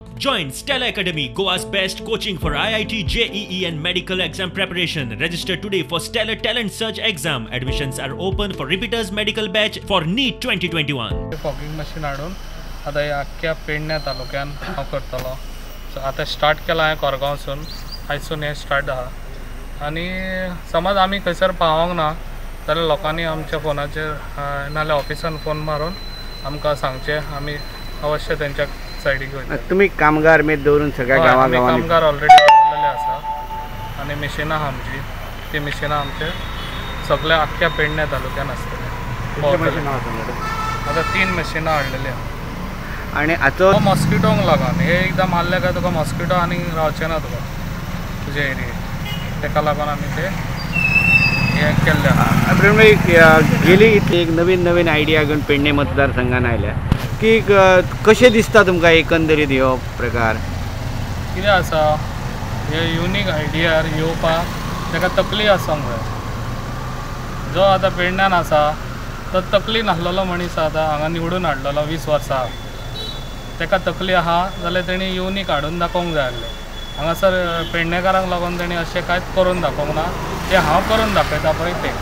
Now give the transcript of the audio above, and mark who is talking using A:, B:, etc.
A: Join Stella Academy, Goa's best coaching for IIT, JEE and medical exam preparation. Register today for Stellar Talent Search exam. Admissions are open for repeaters medical batch for NEET 2021.
B: Fogging machine हाडून आतां ह्या आख्ख्या पेडण्या तालुक्यान हांव करतलो. So आतां start केलां हांवें कोरगांवसून, आयजसून हें स्टार्ट आहा. आनी समज आमी खंयसर पावोंक ना जाल्यार लोकांनी आमच्या फोनाचेर नाल्यार ऑफिसान फोन मारून आमकां सांगचें, आमी अवश्य तेंच्या सायडीक वयतले.
C: तुमी कामगार मेद दवरून सगळ्या गांवा गांवांनी
B: कामगार ऑलरेडी दवरलेले आसा आनी मिशिनां आहा आमची, ती मिशिनां आमचे सगळ्या आख्ख्या पेडण्या तालुक्यान आसतले. आतां 3 मशिनां हाडलेली आहा.
C: आनी हाचो
B: मॉस्किटोंक लागून हे एकदां मारले काय तुका मॉस्किटो आनी रावचे ना तुका तुज्या एरियेक, तेका लागून आमी ते हें केल्लें आहा.
C: गेली इतली एक नवीन नवीन आयडिया घेवन पेडणे मतदारसंघान आयल्या की कशें दिसता तुमकां एकंदरीत ह्यो प्रकार?
B: कितें आसा, हे युनीक आयडियार येवपाक ताका तकली आसूंक जाय. जो आतां पेडण्यान आसा तो तकली नासलेलो मनीस आतां हांगा निवडून हाडलेलो 20 वर्सां, ताका तकली आहा जाल्यार तेणी युनीक हाडून दाखोवंक जाय आसलें. हांगासर पेडणेकारांक लागून तेणी अशें कांयच करून दाखोवंक ना, तें हांव करून दाखयता पळय तें.